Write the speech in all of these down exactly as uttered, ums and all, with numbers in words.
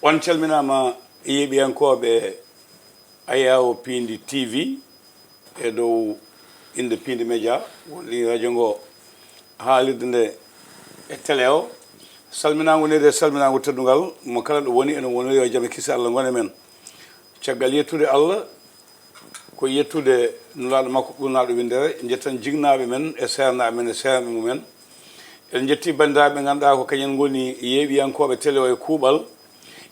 On calminaama, yeeɓiyankooɓe Ayaawo Piindi T V e dow innde Piindi Media, woni radio ngo haalirde nde e télé o. Salminaango neydi e salminaango teddungal, mo kala ɗo woni, ene woniri yo jam e kisi Allah ngon e men. Caggal yettude Allah, ko yettude Nulaaɗo makko ɓurnaaɗo winndere, njetten jinnaaɓe men e seernaaɓe men e seernaaɓe mumen. En njetti banndiraaɓe ɓe ngannduɗaa ko kañen ngoni yeeɓiyankooɓe télé o e kuuɓal.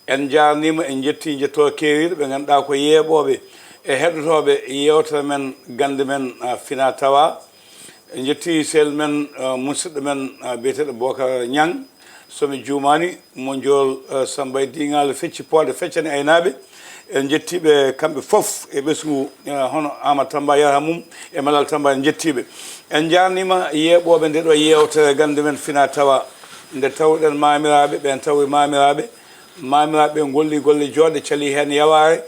En njaarniima, en njetti njettoo keeriiɗo ɓe ngannduɗaa ko yeeɓooɓe e heɗotooɓe yeewtere men, gannde men, ah, fina tawa. En njetti sehil men, ah, musidɗo men, ah, biyeteeɗo Bocar Niang, so mi juumaani, mo Njool, eh, Samba e Diŋaale fecci poode feccani aynaaɓe. En njettii ɓe kamɓe fof e ɓesngu, eh, hono Aamadu Tamba yarhamum e Malal Tamba, en njettii ɓe. En njaarniima yeeɓooɓe nde ɗo yeewtere gannde men fina tawa. Nde tawɗen maamiraaɓe, ɓeen tawi maamiraaɓe. Maamiraaɓe ngolli golle joɗɗe, cali heen yawaare,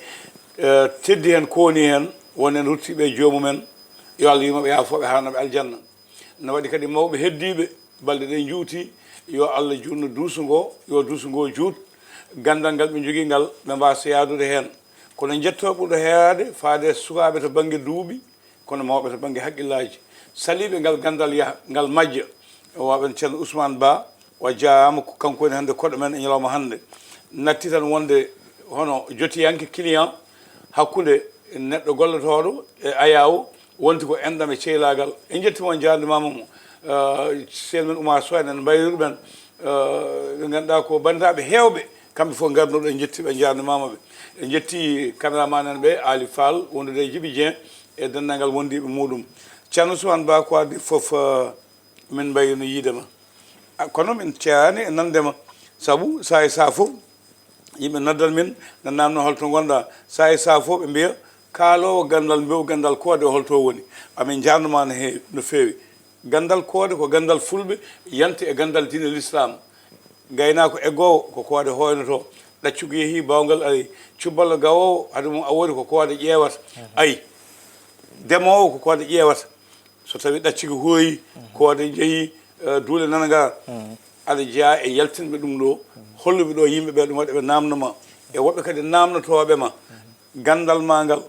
eh, teddi heen, kooni heen, won heen ruttiiɓe e joomumen. Yo Allah yurmo ɓe, yaafo ɓe, haarno ɓe aljanna. No waɗi kadi mawɓe heddiiɓe, balɗe ɗe njuuti, yo Allah juutnu duusu ngo, yo duusu ngo juut. Ganndal ngal ɓe njogii ngal, ɓe mbaasa yahdude heen. Kono njettoo ɓurɗo heewaade faade e sukaaɓe to bannge duuɓi, kono mawɓe to bannge haqqillaaji. Saliiɓe ngal ganndal yaha, ngal majja. O waawɓe Ceerno Ousmane Ba, o jaaraama, ko kanko woni hannde koɗo men e ñalawma hannde. Natti tan wonde hono jotiyanke, client, hakkunde neɗɗo gollotooɗo e ayaawo, wonti ko enɗam e ceylaagal. En njettii mo, en njaarnimaama mo. Ah, sehil men Oumar Sow en, en mbayrii ɗum en. Ah, ɓe ngannduɗaa ko banndiraaɓe heewɓe, kamɓe fof ngarduɗo, en njettii ɓe, en njaarnimaama ɓe. En njettii caméraman en ɓe, Ali Fall, wondude e Djiby Dieng, e denndaangal wondiiɓe muɗum. Ceerno Ousmane Ba, ko adii fof, ah, min mbayrii no yiide ma. Ah, kono min ceeraani e nande ma. Sabu sahaa e sahaa fof, yimɓe noddat min, na naamno holto ngonɗaa. Sahaa e sahaa fof ɓe mbiya, kaaloowo ganndal mbewu, ganndal koode, holto woni? Amin njaarnoo ma no heewi, no feewi. Ganndal koode ko ganndal fulɓe, yanti e ganndal diine Lislaam. Gaynaako eggoowo ko koode hooynotoo. Ɗaccugu yehii, baawngal arii. Cubballo gawoowo, hade mum awoori ko koode ƴeewata. Ayi, demoowo ko koode ƴeewata. So tawii ɗaccugu hooyi, koode njehii, eh, duule nana ngaraa, aɗa jeyaa e yaltinɓe ɗum ɗo, holluɓe ɗo yimɓe ɓe, ɗum waɗi ɓe naamno ma. E woɓɓe kadi naamnotooɓe ma. Ganndal ma ngal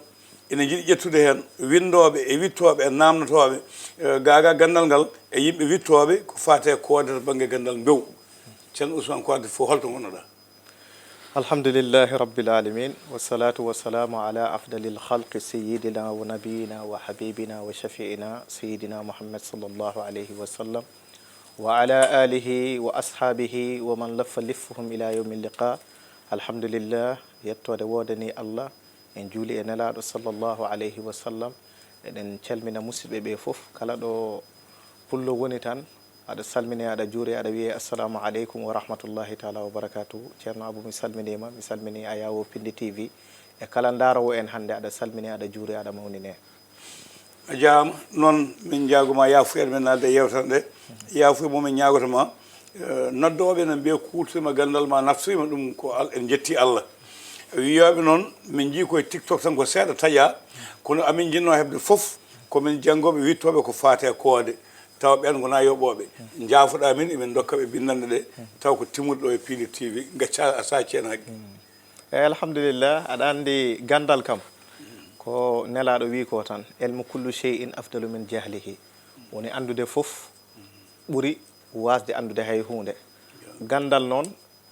ina njiɗi ƴettude heen winndooɓe e wiɗtooɓe e naamnotooɓe, eh, gaa gaa ganndal ngal e yimɓe wiɗtooɓe ko faati e koode to bannge ganndal mbewu. Ceerno Ousmane, ko adii fof, holto ngonnoɗaa? الحمد لله رب العالمين، والصلاة والسلام على أفضل الخلق سيدنا ونبينا وحبيبنا وشفيعنا سيدنا محمد صلى الله عليه وسلم، وعلى آله وأصحابه ومن لف لفهم إلى يوم اللقاء. الحمد لله، yettoode woodanii Allah, en njuulii e Nelaaɗo sallallahu alayhi wa sallam. Eɗen calmina musidɓe ɓe fof, kala ɗo pullo woni tan, aɗa salmine, aɗa juure, aɗa wiye, "Assalamu aleykum wa rahmatullahi taala wa barakatuhu." Ceerno Abou, mi salminiima, mi salminii Ayaawo Piindi T V. E kala ndaaroowo en hannde, aɗa salmine, aɗa juure, aɗa mawnine. A jaaraama. Noon min njaago ma yaafuya, men naalde e yeewtere nde. Yaafuya mo min ñaagoto ma, eh, noddooɓe ene mbiya kuutoyma ganndal ma, naftoyma ɗum ko Al-, en njettii Allah. Wiyooɓe noon, min njii koye TikTok tan ko seeɗa taƴaa, kono amin njinnoo heɓde fof, ko min janngooɓe wiɗtooɓe ko faati e koode, tawa ɓeen ngonaa yoɓooɓe. Njaafoɗaa min, emin ndokka ɓe binndanɗe ɗe, tawa ko timmude ɗo e Piindi T V, ngacca a sacci heen haqqe. Eey, alhamdulillah, aɗa anndi ganndal kam, ko Nelaaɗo wii ko tan, "Ilmu kullu shay'in afdalu min jahlihi." Woni anndude fof ɓuri waasde anndude hay huunde. Ganndal noon,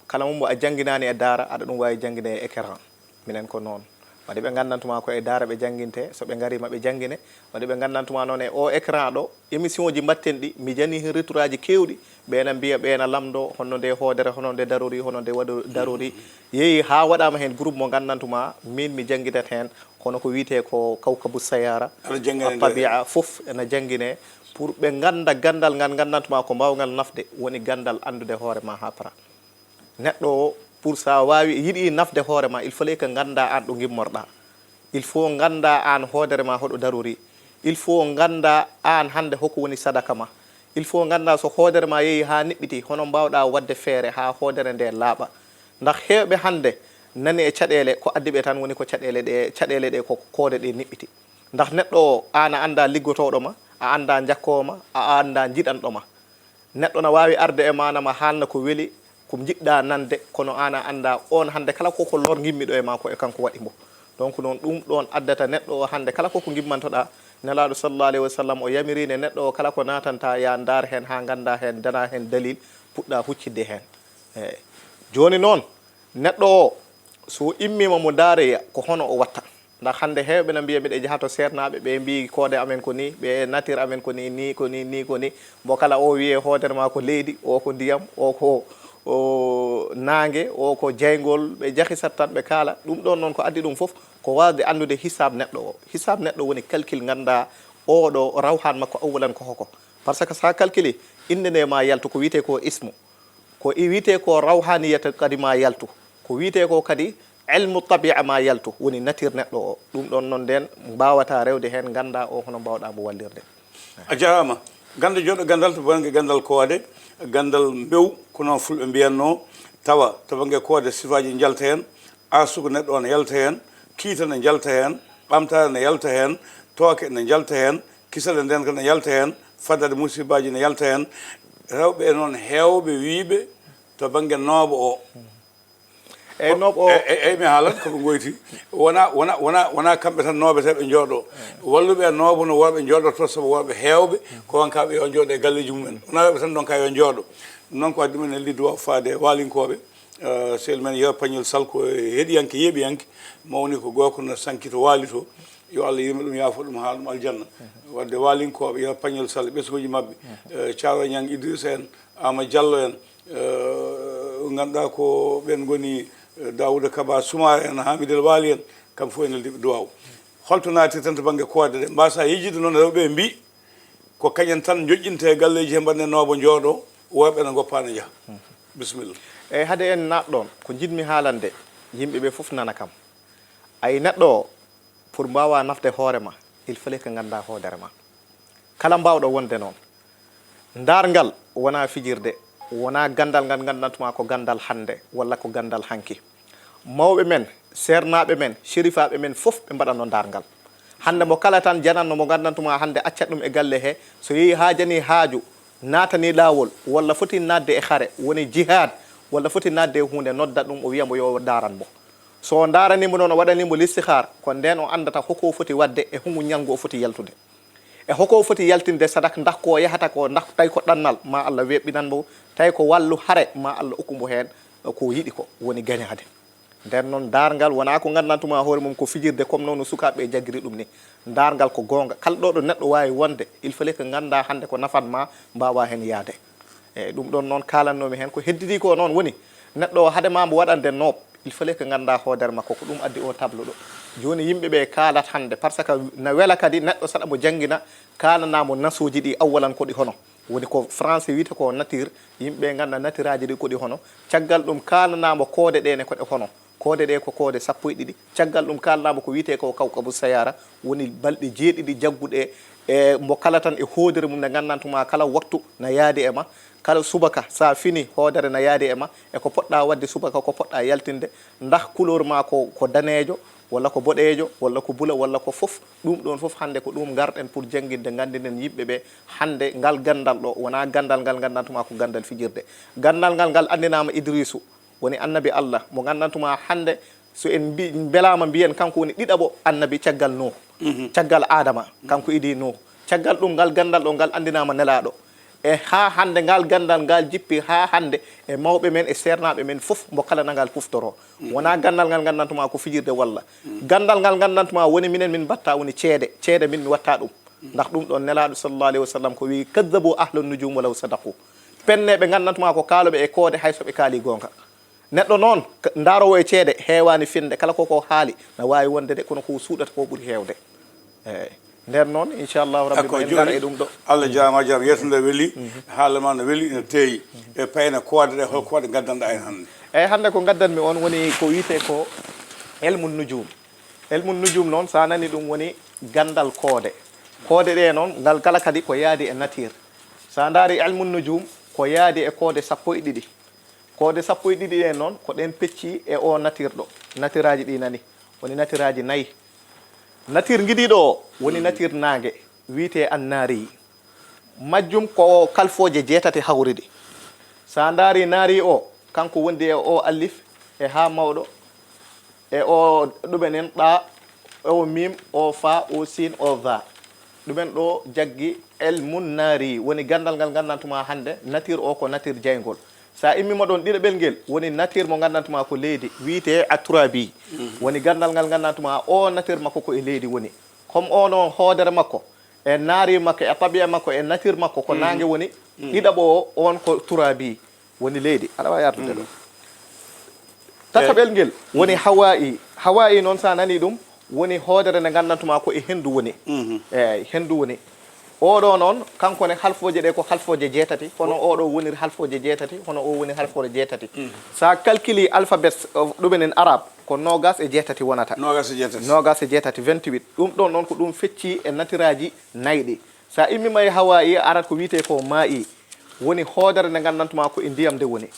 kala mo mbo a jannginaani e daara, aɗa ɗum waawi jannginde e écran. Minen ko noon. Waɗi ɓe nganndantu ma ko e daara ɓe jannginte, so ɓe ngarii ma ɓe janngine. Waɗi ɓe nganndantu ma noon e o écran ɗo, émission ji mbaɗten ɗi, mi janii heen retouraaji keewɗi, ɓe ena mbiya, ɓe ena lamndoo, hono nde hoodere, hono nde darori, hono nde waɗo darori. Yehi haa waɗaama heen groupe mo nganndantu ma, miin mi janngidata heen, kono ko wiyetee ko Kawkabu Sayara, Aɗa janngina nde. Tabi'a, fof ena janngine, pour ɓe ngannda ganndal ngal nganndantu ma ko mbaawngal nafde, woni ganndal anndude hoore ma haa para. Neɗɗo o, pour so a waawi, yiɗi nafde hoore ma, il fallait que ngannda aan ɗo ngimmorɗaa. Il faut ngannda aan hoodere ma hoɗo darori. Il faut ngannda aan hannde hoko woni sadaka ma. Il faut ngannda so hoodere ma yehi haa niɓɓiti, hono mbaawɗaa waɗde feere haa hoodere nde laaɓa. Ndax heewɓe hannde nani e caɗeele, ko addi ɓe tan woni ko caɗeele ɗe, caɗeele ɗe ko koode ɗe niɓɓiti. Ndax neɗɗo o, aan a annda liggotooɗo ma, a annda njakkoowo ma, a annda jiɗanɗo ma. Neɗɗo na waawi arde e ma, na ma haalna ko weli, Ko njiɗɗa nande, kono an a annda on hannde kala ko ko lor ngimmiɗo e maa ko e kanko waɗi mbo. Donc noon ɗum ɗoon addata neɗɗo o hannde kala ko ko ngimmantoɗa. Nelaaɗo sallallahu alayhi wa sallam o yamiriinde neɗɗo o kala ko naatanta ya ndaar heen haa ngannda heen, dana heen dalil, puɗɗa huccitde heen. Eey. Jooni noon neɗɗo o so immiima mo ndaaroya ko hono o watta. Ndax hannde heewɓe na mbiya mbiɗa jaha to seernaaɓe, ɓe mbii koode amen ko nii, ɓe natir amen ko nii, nii ko nii, nii ko nii. Mbo kala o wiyee hoodere maa ko leydi, o ko ndiyam, o ko o naange, o ko jeyngol, ɓe jahisat tan ɓe kaala. Ɗum ɗoon noon ko addi ɗum fof ko waasde anndude hisaab neɗɗo o. Hisaab neɗɗo woni calcul ngannda oɗo rawhan makko awalan ko hoko. Par ce que so a calculi innde nde ma yaltu ko wiyetee ko ismu. Ko i wiyetee ko rawhaniyata kadi ma yaltu. Ko wiyetee ko kadi ilmu tabi'a ma yaltu. Woni natir neɗɗo o. Ɗum ɗoon noon ndeen mbaawata rewde heen ngannda o hono mbaawɗa mo wallirde. A jaaraama. Gannde jooɗo ganndal to bannge ganndal kowaade, ganndal mbew, ko noon fulɓe mbiyatnoo, tawa to bannge kowaade sifaaji njalta heen, aasugo neɗɗo o ne yalta heen, kiita ne njalta heen, ɓamtaare ne yalta heen, tooke ne njalta heen, kisal e ndeenka ne yalta heen, faddaade musibaaji ne yalta heen. Rewɓe e noon heewɓe wiyɓe to bannge nooɓo o. Eyi nooɓo o. Eyi mi haalat ko ɓe ngoyti. Wona wona wona wona kamɓe tan noobeteeɓe njooɗo. Walluɓe e noobo no worɓe njooɗoto sabu worɓe heewɓe ko wonkaɓe yo njooɗo e galleji mumen. Wona rewɓe tan donka yo njooɗo. Ɗum noon ko addi men e liddu waw faade e waalinkooɓe. Sehil men Yero Pañol Sal ko heɗiyanke yeeɓiyanke mawni ko gooko no sankito waali to. Yo Allah yurme ɗum yaafo ɗum haala ɗum aljanna. Wadde waalinkooɓe Yero Pañol Sal ɓesnguji maɓɓe. Caaro Ñang Idrissa en, Ama Diallo en, ngannduɗaa ko ɓeen ngoni Daouda Kaba Soumaré en, Hamidel Waly en, kam fof ene liɓi duwaaw. Holto naatirten to bannge koode ɗe? Mbasa yejjitde noon rewɓe mbi ko kañen tan njoƴƴinte e galleeji he mbaɗne noobo njooɗo, worɓe ene ngoppa ene njaha. Bisimilla. Eyi hade en naat ɗoon, ko njiɗmi haalande yimɓe ɓe fof nana kam. Ayi neɗɗo o, pour mbaawa nafde hoore ma, il fallait que ngannda hoodere ma. Kala mbaawɗo wonde noon. Ndaarngal wonaa fijirde, wonaa ganndal ngal nganndantuma ko ganndal hannde walla ko ganndal hanki. Mawɓe men, seernaaɓe men, serifaaɓe men fof ɓe mbaɗatno ndaarngal. Hannde mo kala tan janatno mo nganndantuma hannde accat ɗum e galle he, so yehi haajani haaju, naatani laawol, walla foti naatde e hare, woni jihaad, walla foti naatde e huunde, noddat ɗum o wiya mbo yo ndaaran mbo. So o ndaaranii mbo noon o waɗanii mbo listihaar, ko ndeen o anndata hoko o foti waɗde e hongu ñalngu o foti yaltude. E hoko o foti yaltinde sadak, ndax ko o yahata ko, ndax tawi ko ɗannal, ma Allah weeɓɓinan mbo, tawi ko wallu hare, ma Allah okku mbo heen ko o yiɗi ko, woni gañaade. Nden noon, daarngal wonaa ko nganndantumaa hoore mum ko fijirde, comme noon no sukaaɓe ɓe jaggiri ɗum ni. Daarngal ko goonga. Kala ɗo ɗo neɗɗo waawi wonde, il fallait que nganndaa hannde ko nafan ma, mbaawaa heen yahde. Eeyi, ɗum ɗoon noon kaalannoomi heen. Ko hedditi ko noon woni, neɗɗo o hade ma mbo waɗande noob, il fallait que nganndaa hoodere makko. Ko ɗum addi o tableau ɗo. Jooni yimɓe ɓe kaalat hannde, par ce que na wela kadi neɗɗo saɗa mo janngina, kaalanaa mo nasooji ɗi awwalan ko ɗi hono. Woni ko français wiyta ko nature, yimɓe ɓe ngannda natiraaji ɗi ko ɗi hono. Caggal ɗum kaalanaa mo koode ɗe ne ko ɗe hono. Koode ɗe ko koode sappo e ɗiɗi. Caggal ɗum kaalanaa mo ko wiyetee ko kawkabu sayaara, woni balɗe jeeɗiɗi jagguɗe e mbo kala tan e hoodere mum nde nganndantumaa kala waktu na yaadi e ma. Kala subaka so a fini hoodere na yaadi e ma, e ko poɗɗaa waɗde subaka, ko poɗɗaa yaltinde, ndax couleur ma ko ko daneejo, walla ko boɗeejo, walla ko bula, walla ko fof. Ɗum ɗoon fof hannde ko ɗum ngarɗen pour jannginde, nganndinen yimɓe ɓe hannde ngal ganndal ɗo wonaa ganndal ngal nganndantumaa ko ganndal fijirde. Ganndal ngal ngal anndinaama Idriisu, woni annabi Allah, mo nganndantumaa hannde so en mbi mbelaama mbiyen kanko woni ɗiɗaɓo annabi caggal Nuuh, caggal Aadama, kanko idii Nuuh. Caggal ɗum ngal ganndal ɗo ngal anndinaama nelaaɗo. E haa hannde ngal ganndal ngal jippi haa hannde e mawɓe men e seernaaɓe men fof mbo kala na ngal kuftoro. Wonaa ganndal ngal nganndantumaa ko fijirde walla. Ganndal ngal nganndantumaa woni minen min mbatta woni ceede, ceede min mi watta ɗum. Ndax ɗum ɗoon nelaaɗo sallallahu alayhi wa sallam ko wii kaddabu ahla nujum walaw sadaqu. Penne ɓe nganndantumaa ko kaaloɓe e koode hay so ɓe kaali goonga. Neɗɗo noon, k- ndaaroowo e ceede, heewaani finde, kala ko ko haali, na waawi wonde de, kono ko suuɗata ko ɓuri heewde. Eeyi. Nden noon, inchallahu rabbi, ma en ngar e ɗum ɗo. Allah jaama jaam, yeeso nde weli, haala ma no weli, ina teeyi. E payne koode ɗe, hol koode ngaddanɗa en hannde? Eeyi, hannde ko ngaddanmi on woni ko wiyetee ko elmu nujum. Elmu nujum noon, so a nani ɗum woni ganndal koode. Koode ɗe noon, ngal kala kadi ko yaadi e nature. So a ndaari elmu nujum, ko yaadi e koode sappo e ɗiɗi. Koode sappo e ɗiɗi ɗe noon, ko ɗen pecci e o natir ɗo. Natiraaji ɗi nani, woni natiraaji nayi. Natir ngidiiɗo o, woni natir naange, wiyetee annaari. Majjum ko kalfooje jeetati hawriɗi. So a ndaari naari o, kanko wondi e o alif, e ha mawɗo, e o ɗumen en ɗa, o mim, o fa, o sin, o dha. Ɗumen ɗo jaggi elmun nari, woni gandal ngal gandantuma hannde natir o ko natir jeyngol. Sa immima ɗon ɗiɗaɓel ngel, woni natir mo gandantuma ko leydi, wiyete a turabi. Woni gandal ngal gandantuma o natir makko ko e leydi woni. Comme o noon hoodere makko, e naari makko, e tabiya makko, e natir makko ko nange woni. Ɗiɗaɓo o, on ko turabi, woni leydi. Aɗa wawi ardude ɗo. Tataɓel ngel woni hawa'i. Hawa'i noon, sa nani ɗum, woni hoodere nde gandantuma ko e hendu woni. Eyyi, hendu woni. Oɗo noon, kanko ne, halfooje ɗe ko halfooje jeetati, kono oɗo woniri halfooje jeetati, kono o woni halfooje jeetati. Sa calculi alphabet, uh, ɗumen en arabe, ko nogas e jeetati wonata. Nogas e jeetati. Nogas e jeetati, vingt-huit. Ɗum ɗon noon ko ɗum fecci e natiraji nayɗi. Sa immima e hawa'i, arat ko wiyete ko ma'i. Woni hoodere nde gandantuma ko e ndiyam nde woni.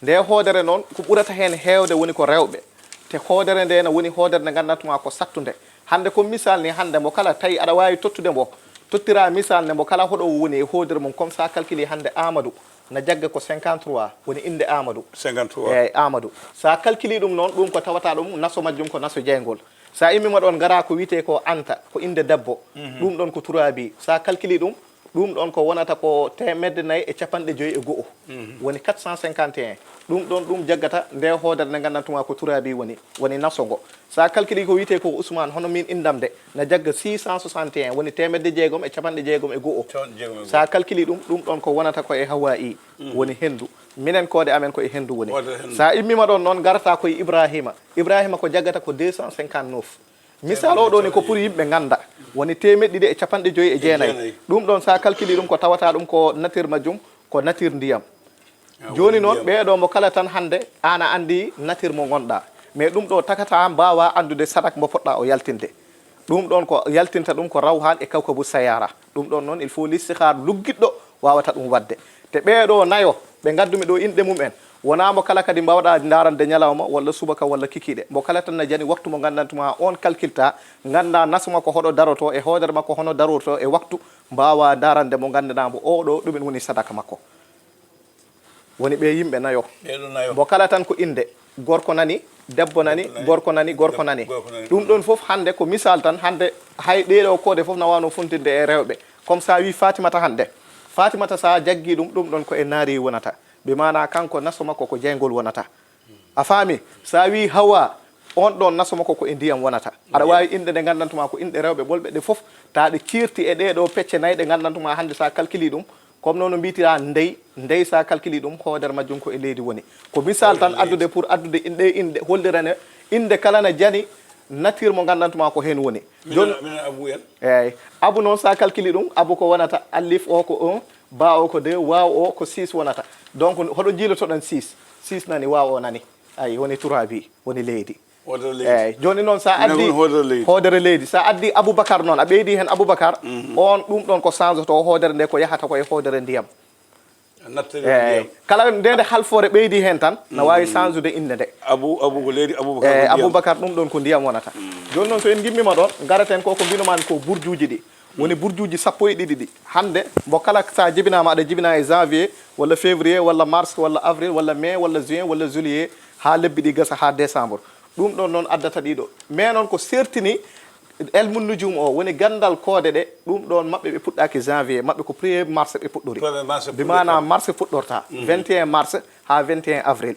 Nde hoodere noon, ko ɓurata heen heewde woni ko rewɓe. Te hoodere nde ne woni hoodere nde gandantuma ko sattunde. Hannde, ko misal ni, hannde mo kala tawi aɗa wawi tottude mbo, tottira misal ne mbo kala hoɗo woni e hoodere mum, comme sa calculi hannde Amadou na jagga ko cinquante-trois, woni innde Amadou. Cinquante-trois. Eyyi, Amadou. Sa calculi ɗum noon, ɗum ko tawata ɗum naso majjum ko naso jeyngol. Sa immima ɗon, ngara ko wiyete ko Anta, ko innde debbo. Ɗum ɗon ko turabi. Sa calculi ɗum, ɗum ɗon ko wonata ko teemedde nayi e capanɗe joyi e go'o. Woni quatre cent cinquante et un. Ɗum ɗon ɗum jaggata nde hoodere nde gandantuma ko turabi woni, woni naso ngo. Sa calculi ko wiyete ko Ousmane, hono min indam de, na jagga six cent soixante et un, woni teemedde jeegom e capanɗe jeegom e go'o. Capanɗe jeegom e go'o. Sa calculi ɗum, ɗum ɗon ko wonata ko e hawa'i, woni hendu. Minen koode amen ko e hendu woni. Hoodere hendu. Sa immima ɗon noon, garata ko e Ibrahima. Ibrahima ko jaggata ko deux cent cinquante-neuf. Misal o ɗo ni ko pour yimɓe ganda. Woni teemeɗɗe ɗiɗi e capanɗe joyi e jeenayi. E jeenayi. Ɗum ɗon sa calculi ɗum ko tawata ɗum ko natir majjum, ko natir ndiyam. Ah, jooni woni noon, ndiyam. Ɓeeɗo mo kala tan hannde, aan a anndi natir mo ngonɗa. Mais ɗum ɗo takata mbawa anndude sadak mo poɗɗa o yaltinde. Ɗum ɗon ko yaltinta ɗum ko rawhan e kawkabu sayara. Ɗum ɗon noon, il faut listihar luggiɗɗo wawata ɗum wadde. Te ɓeeɗo nayo, ɓe ngaddumi ɗo inɗe mum en, wona mo kala kadi mbawɗa ndarande ñalawma walla subaka walla kikiɗe. Mo kala tan na jani waktu mo gandantuma on calculta, ganda naso makko hoɗo daroto e hoodere makko hono darorto e waktu, mbawa ndarande mo, gandana mo oɗo ɗumen woni sadaka makko. Woni ɓe yimɓe nayo. Ɓeeɗo nayo. Mbo kala tan ko innde, gorko nani, debbo nani, debbo nani, gorko nani, gorko nani. Gorko nani. Ɗum ɗon fof hannde ko misal tan, hannde hay ɗeeɗo koode fof na wawno funtinde e rewɓe. Comme sa wi Fatimata hannde, Fatimata sa jaggi ɗum, ɗum ɗon ko e naari wonata. Bi maana kanko naso makko ko jeyngol wonata. A faami? Sa wi Hawa, on ɗon naso makko ko e ndiyam wonata. Aɗa wawi innde nde gandantuma ko inɗe rewɓe ɓolɓe ɗe fof, ta ɗe cirti e ɗeeɗo pecce nayi ɗe gandantuma hannde sa calculi ɗum, comme noon no mbiytira ndey, ndey sa calculi ɗum, hoodere majjum ko e leydi woni. Ko misal tan addude pour addude in-, ɗe inɗe, hollirane innde kala na jani natir mo gandantuma ko heen woni. Jooni, minen, minen Abu en. Eyyi. Abu noon sa calculi ɗum, Abu ko wonata alif o ko un, ba o ko deux, waw o ko six wonata. Donc, hoɗo jiilotoɗon six? Six nani, waw o nani. Ayi, woni turabi, woni leydi. Hoodere leydi. Eyyi, jooni noon sa addi hoodere leydi. Hoodere leydi. Sa addi Aboubacar noon, a ɓeydi heen Aboubacar, on ɗum ɗon ko change to hoodere nde ko yahata ko e hoodere ndiyam. A nattiri ndiyam. Eyyi. Kala nde nde halfore ɓeydi heen tan, na wawi change de innde nde. Abu, Abu ko leydi, Aboubacar ko ndiyam. Aboubacar ɗum ɗon ko ndiyam wonata. Jooni noon so en gimmima ɗon, ngaraten ko ko mbinoman ko burjuuji ɗi. Woni burjuuji sappo e ɗiɗi ɗi. Hannde, mbo kala sa jibinama, aɗa jibina e janvier, walla février, walla mars, walla avril, walla mai, walla juin, walla juillet, ha lebbi ɗi gasa ha décembre. Ɗum ɗon noon addata ɗiɗo. Mais noon ko sertini elmu nujum o, woni gandal koode ɗe, ɗum ɗon maɓɓe ɓe puɗɗaki janvier, maɓɓe ko premier mars ɓe puɗɗori. Premier mars ɓe puɗɗori. Bi maana mars fuɗɗorta, vingt et un mars ha vingt et un avril.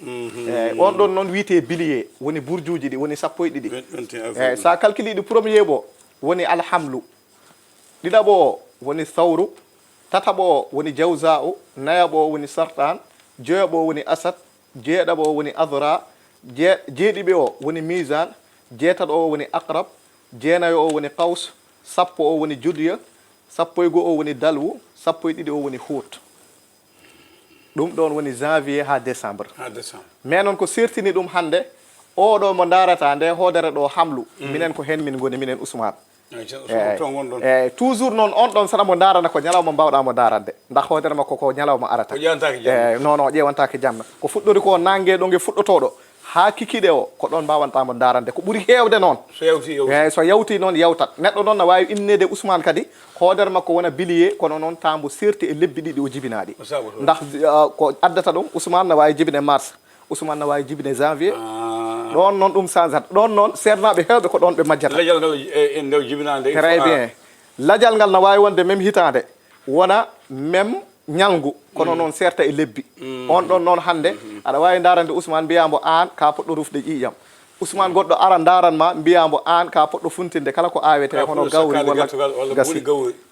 Eyyi, on ɗon noon wiyete bilier, woni burjuuji ɗi, woni sappo e ɗiɗi. Vingt et un avril. Eyyi, sa calculi ɗi, premier bo woni alhamlu, ɗiɗaɓo o woni sawru, tataɓo o woni jawza u, nayaɓo o woni sartan, joyaɓo o woni asad, jeeɗaɓo o woni adra, je-, jeeɗiɓe o woni misan, jeetaɗo o woni aqrab, jeenayo o woni qaws, sappo o woni judya, sappo e go'o o woni dalwu, sappo e ɗiɗi o woni hut. Ɗum ɗon woni janvier ha décembre. Ha décembre. Mais noon ko sertini ɗum hannde, oɗo mo ndarata nde hoodere ɗo hamlu, minen ko heen min ngoni, minen Ousmane. Eyyi, Ousmane, eyyi, to ngonɗon. Eyyi, toujours noon on ɗon saɗa mo ndarana ko ñalawma mbawɗa mo ndarande. Ndax hoodere makko ko ñalawma arata. O ƴewantaki jamma. Eyyi, non, non, o ƴewantaki jamma. Ko fuɗɗori ko nange ɗo nge fuɗɗotoɗo. Haa kikiiɗe o, ko ɗoon mbaawanta mo ndaarande. Ko ɓuri heewde noon. So yawti, yawti. Eeyi, so yawti noon, yawtat. Neɗɗo noon na waawi inneede Usmaan kadi, hoodere makko wona biliye, kono noon taambo seerti e lebbi ɗiɗi o jibinaaɗi. Ko sabu ɗum. Ndax, ah, ko addata ɗum, Usmaan na waawi jibine mars, Usmaan na waawi jibine janvier. Ah. Ɗoon noon ɗum sansat. Ɗoon noon, seernaaɓe heewɓe ko ɗoon ɓe majjata. Lajal ngal e, e nde o jibinaa nde, il faut a Très bien. Lajal ngal na waawi wonde même hitaande, wona même ñalngu, kono noon seerta e lebbi. On ɗoon noon hannde, aɗa waawi ndaarande Usmaan, mbiyaa mbo aan ka poɗɗo rufde ƴiiƴam. Usmaan goɗɗo ara ndaaran ma, mbiyaa mbo aan ka poɗɗo funtinde kala ko aawetee, hono gawri walla gasi.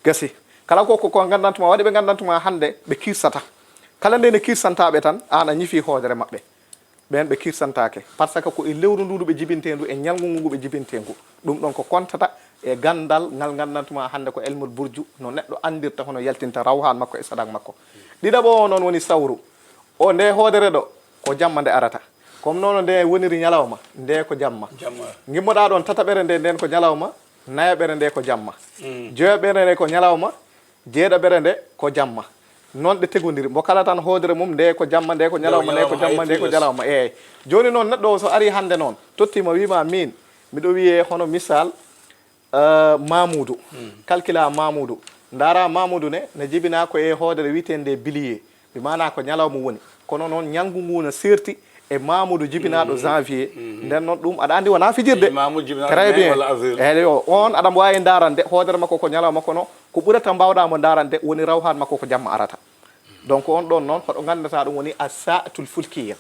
Gasi. Kala ko, ko, ko nganndantuma, waɗi ɓe nganndantuma hannde, ɓe kirsata. Kala nde ne kirsantaaɓe tan, aan a ñifi hoodere maɓɓe. Ɓeen ɓe kirsantaake, par ce que ko e lewru ndu ndu ɓe jibintee ndu, e ñalngu ngu ngu ɓe jibintee ngu. Ɗum ɗoon ko kontata e ganndal ngal nganndantuma hannde ko elmul burju, no neɗɗo anndirta hono yaltinta rawhaan makko e sadak makko. Ɗiɗaɓo o noon woni sawru. O nde hoodere ɗo, ko jamma nde arata. Comme noon nde woniri ñalawma, nde ko jamma. Jamma. Ngimmoɗaa ɗoon tataɓere nde, nden ko ñalawma, nayaɓere nde ko jamma. Mm. Joyaɓere nde ko ñalawma, jeeɗaɓere nde ko jamma. Noon ɗe tegondiri. Mbo kala tan hoodere mum, nde ko jamma, nde ko ñalawma, nde ko jamma, nde ko ñalawma. Eeyi. Jooni noon, neɗɗo o so arii hannde noon, tottii ma, wii ma miin, miɗo wiyee hono misal, eh, Mamuudu. Calcula Mamuudu. Ndaara Mamuudu ne, ne jibinaa ko e hoodere wiyeteende nde biliye. Bi maanaa ko ñalawma woni. Kono noon, ñalngu ngu na seerti e Mamuudu jibinaaɗo janvier. Nden noon, ɗum aɗa anndi wonaa fijirde. Mamuudu jibinaaɗo mai walla avril. Très bien. Eeyo, on aɗa waawi ndaarande hoodere makko ko ñalawma, kono ko ɓurata mbaawɗaa mo ndaarande woni rawhaan makko ko jamma arata. Donc, on ɗoon noon, hoɗo nganndata ɗum woni a sa'atul fulkiya.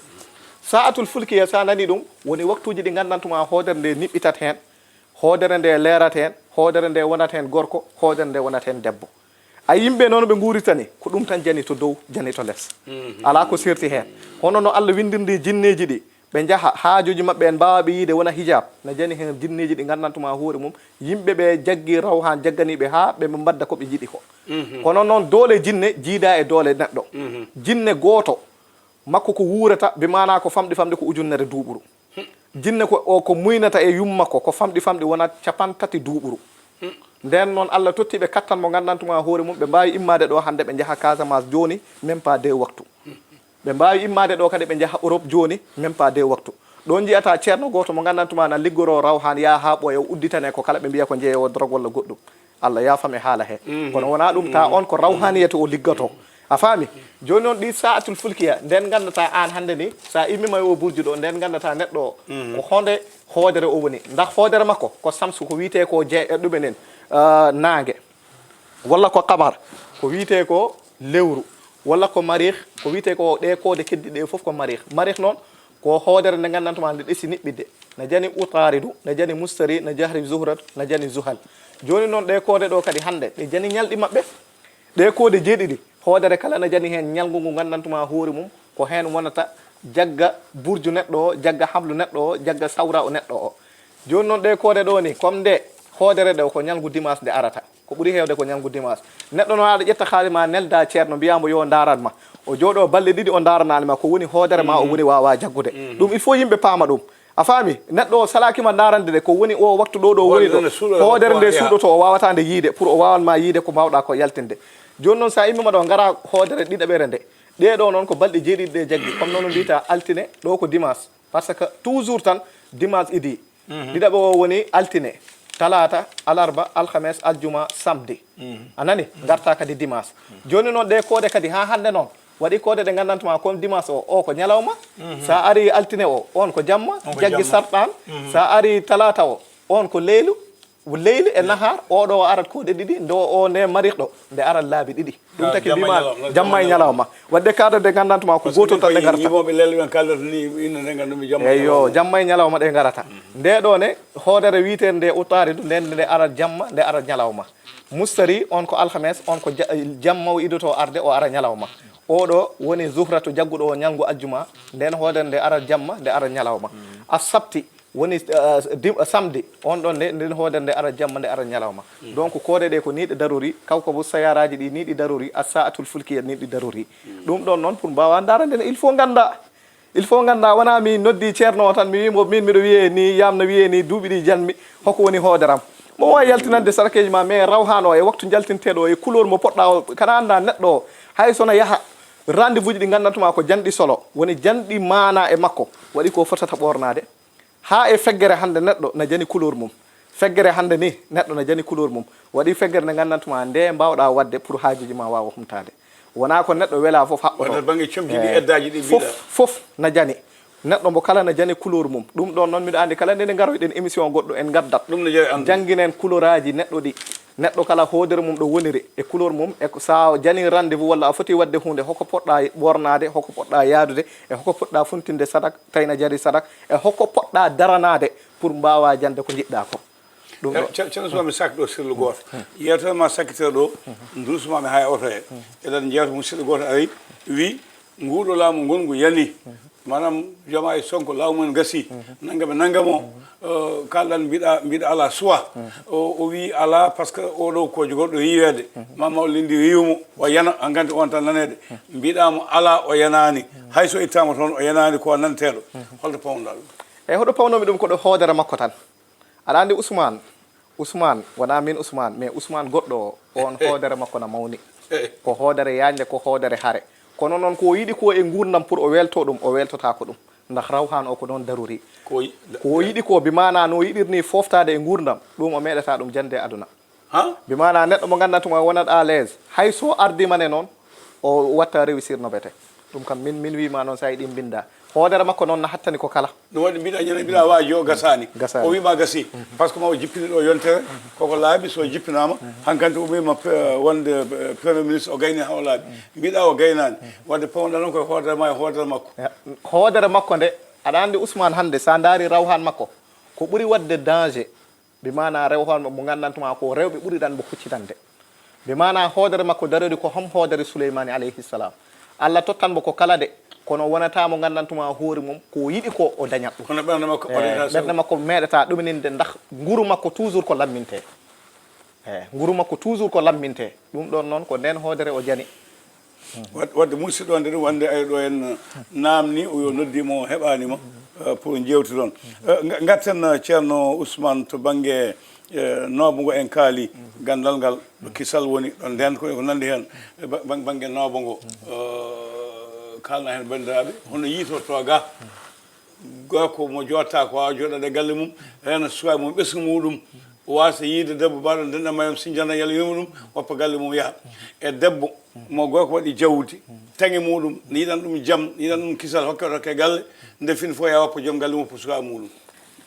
Sa'atul fulkiya, so a nanii ɗum, woni waktuuji ɗi nganndantuma hoodere nde niɓɓitat heen, hoodere nde leerat heen, hoodere nde wonat heen gorko, hoodere nde wonat heen debbo. A yimɓe noon ɓe nguuritani, ko ɗum tan jani to dow, jani to les. Alaa ko seerti heen. Hono no Allah winndirndi jinneeji ɗi, ɓe njaha, haajuuji maɓɓe en mbaawa ɓe yiide wona hijab. Na jani heen jinneeji ɗi nganndantuma hoore mum, yimɓe ɓe jaggi rawhaan jagganiiɓe haa ɓe mbadda ko ɓe njiɗi ko. Kono noon doole jinne jiida e doole neɗɗo. Jinne gooto, makko ko wuurata, bi maanaa ko famɗi famɗi ko ujunnere duuɓuru. Jinne ko, o ko muynata e yumma ko, ko famɗi famɗi wonat capantati duuɓuru. Nden noon Allah totti ɓe kattan mo nganndantuma hoore mum, ɓe mbaawi immaade ɗo hannde ɓe njaha Casamance jooni, même pas deux waktu. Ɓe mbaawi immaade ɗo kadi ɓe njaha Europe jooni, même pas deux waktu. Ɗo njiyata ceerno gooto mo nganndantuma na liggoroo rawhaan, yaha haa ɓooya, o udditane ko kala ɓe mbiya ko njeeyoowo drogue walla goɗɗum. Allah yaafam e haala he. Kono wonaa ɗum, ta on ko rawhaaniyatu o liggatoo. A faami? Jooni noon ɗi sa'atul fulkiya, nden nganndata aan hannde ni, so a immima e o burju ɗo, nden nganndata neɗɗo o, ko honde hoodere o woni. Ndax hoodere makko ko samsu, ko wiyetee ko je-, e ɗumen en, ah, naange. Walla ko qamar, ko wiyetee ko lewru. Walla ko mariih, ko wiyetee ko ɗe koode keddiɗe ɗe fof ko mariih. Mariih noon, ko hoodere nde nganndantuma nde ɗesi niɓɓidde. Na jani Utaaridu, na jani Mustari, na jahri Zuhratu, na jani Zuhal. Jooni noon ɗe koode ɗo kadi hannde, ɗe jani ñalɗi maɓɓe. Ɗe koode jeeɗiɗi, hoodere kala na jani heen ñalngu ngu nganndantuma hoore mum, ko heen wonata jagga burju neɗɗo o, jagga hablu neɗɗo o, jagga sawra o neɗɗo o. Jooni noon ɗe koode ɗo ni, comme nde hoodere ɗo ko ñalngu dimanche nde arata. Ko ɓuri heewde ko ñalngu dimanche. Neɗɗo noon aɗa ƴetta haali ma, nelda ceerno, mbiyaa mbo yo ndaaran ma. O jooɗo balɗe ɗiɗi o ndaaranaani ma, ko woni hoodere ma o woni waawaa jaggude. Ɗum il faut yimɓe paama ɗum. A faami? Neɗɗo o salaaki ma ndaarande de, ko woni o waktu ɗo ɗo woni ɗo. Hoodere nde suuɗoto, o waawataa nde yiide, pour o waawan ma yiide ko mbaawɗaa ko yaltinde. Jooni noon so a immima ɗo, ngara hoodere ɗiɗaɓere nde. Ɗee ɗo noon ko balɗe jeeɗiɗi ɗe jaggi. Comme noon mbiyta altine, ɗo ko dimanche. Par ce que toujours tan dimanche idi. Ɗiɗaɓo o woni altine, talaata, alarba, alhames, aljuma, samedi. A nani? Ngarta kadi dimanche. Jooni noon ɗe koode kadi haa hannde noon, waɗi koode ɗe nganndantuma comme dimanche o, o ko ñalawma. So a ari altine o, on ko jamma, jaggi sarɗan. So a ari talaata o, on ko leylu, leylu e nahaar, o ɗo o arat koode ɗiɗi, ndo o nde mariɗo, nde arat laabi ɗiɗi. Ɗum taki mbima jamma e ñalawma. Wadde kaada nde nganndantuma ko gooto tan nde ngarata. Yimoɓe lelɓe en kaldata ni, ina nde nganndu mi jamma e ñalawma. Eyo, jamma e ñalawma ɗe ngarata. Nde ɗo ne, hoodere wiyeteende nde utaari du, nden nde arat jamma, nde arat ñalawma. Mustari, on ko alhames, on ko ja-, jamma o idoto arde, o ara ñalawma. Oɗo woni zuhratu jagguɗo o ñalngu aljuma, nden hoodere nde arat jamma, nde arat ñalawma. Asabti, woni, eh, dim-, samedi, on ɗon nde, nden hoodere nde ara jamma, nde ara ñalawma. Donc, koode ɗe ko ni ɗe darori, kawkabu sayaraaji ɗi ni ɗi darori, as-sa'atul fulkiya ni ɗi darori. Ɗum ɗon noon, pour mbaawa ndaarande ne, il faut ngannda. Il faut ngannda, wonaa mi noddi ceerno o tan, mi wii mo, min miɗo wiyee ni, yamna wiyee ni, duuɓi ɗi janmi, hoko woni hooderam. Mo waawi yaltinande sarakeeji ma, mais rawhaano o e waktu njaltinteeɗo o e couleur mo poɗɗa o, kana annda neɗɗo o, hay so no yaha, Rendez-vous ji ɗi nganndantu ma ko janɗi solo, woni janɗi maana e makko, waɗi ko fotata ɓoornaade. Haa e feggere hannde neɗɗo na jani couleur mum. Feggere hannde ni neɗɗo na jani couleur mum. Waɗi feggere nde nganndantu ma nde mbaawɗa waɗde pour haajuji ma waawa humtaade. Wonaa ko neɗɗo wela fof haɓɓoto. Wonaa bannge comci ɗi, eh, eddaaji ɗi fof, mbiɗa. Fof na jani. Neɗɗo mbo kala na jani couleur mum. Ɗum ɗon noon mbiɗa anndi kala nde nde ngaroyɗen émission goɗɗo en ngaddat. Ɗum no jeeya anndi. Jannginen couleur aji neɗɗo ɗi. Neɗɗo kala hoodere mum ɗo woniri e couleur mum, e ko sa jani rendez-vous walla a foti waɗde huunde, hoko poɗɗa ɓoornaade, hoko poɗɗa yaadude, e hoko poɗɗa funtinde sadak, tawi na jari sadak, e hoko poɗɗa daranaade pour mbaawa jande ko njiɗɗa ko. Ɗum ɗo. Ceerno Ousmane, mi sakki ɗo sirlu gooto. Yeewtere ma sakkitee ɗo, ndusuma mi haa e oto he. Eɗen njeewta musidɗo gooto ari, wi, nguɗo laamu ngongu yani. Maanaam, Jomaay Sonko laamu men gasi. Nangam e nangam o. Eh, kalɗan mbiɗa, mbiɗa ala suwa. O, o wi ala parce que oɗo ko jogorɗo riiweede. Ma maw lindi riiwmo, o yana, a nganndi on tan naneede. Mbiɗamo ala, o yanaani. Hay so ittama toon, o yanaani ko nanteeɗo. Holto pawnoɗa ɗum? Eyi, hoɗo pawnomi ɗum ko ɗo hoodere makko tan. Aɗa anndi Ousmane, Ousmane, wonaa min Ousmane, mais Ousmane goɗɗo o, on hoodere makko na mawni. Ko hoodere yaañde, ko hoodere hare. Kono noon ko o yiɗi ko e nguurndam pour o weelto ɗum, o weeltotaako ɗum. Ndax rawhaan o ko noon daruri. Ko yi-, ko o yiɗi ko, bi maanaa no o yiɗirni fooftaade e nguurndam, ɗum o meeɗataa ɗum jande e aduna. Ha? Bi maanaa neɗɗo mo nganndantu ma wonat à l'aise, hay so ardii mane noon, o watta réussir no bete. Ɗum kam min, min wiima noon, so a yiɗi mbinnda. Hoodere makko noon na hattani ko kala. Ɗum waɗi mbiɗa ñande, mbiɗa waaji o gasaani. Gasaani. O wiima gasi. Parce que ma o jippini ɗo yontere, koko laaɓi, so jippinaama, hankanti o wiima pe-, wonde, eh, Premier Ministre o gayni haa o laaɓi. Mbiɗa o gaynaani. Wadde pawɗa noon koye hoodere ma e hoodere makko. Ya, hoodere makko nde, aɗa anndi Ousmane hannde, so a ndaari rawhaan makko, ko ɓuri waɗde danger, bi maanaa rew hoore mo nganndantu ma ko rewɓe ɓuriɗan mo huccitande. Bi maanaa hoodere makko darori ko hom hoodere Suleymaani alayhi salam. Allah tottan mo ko kala de, kono wonata mo nganndantu ma hoore mum ko yiɗi ko o dañat ɗum. Kono ɓernde makko, eh, ɓernde makko meeɗata ɗumininde ndax nguru makko toujours ko lamminte. Eh, nguru makko toujours ko lamminte. Ɗum ɗon noon ko nden hoodere o jani. Wad-, wadde musidɗo wonde ɗum, wonde ay ɗo en naamni, o yo noddi mo, heɓaani mo, eh, pour njeewtiron. Eh, nga-, ngatten, eh, Ceerno Ousmane to bannge, eh, noobo ngo en kaali, ganndal ngal, ɗo kisal woni, ɗo nden ko, ko nanndi heen, eh, ba-, ba-, bannge noobo ngo. Eh, kaalna heen banndiraaɓe, hono yiitorto ga. Gorko mo jooɗta ko waawa jooɗaade e galle mum, reena sukaaɓe mum, ɓesngu muɗum, waasa yiide debbo baɗo denɗa mayam, sinjana yalla yurmo ɗum, woppa galle mum yaha. E debbo mo gorko waɗi jawdi, taŋe muɗum, ne yiɗan ɗum jam, ne yiɗan ɗum kisal, hokke, hokke galle, nde fini fof yaha woppa joom galle mum, woppa sukaaɓe muɗum.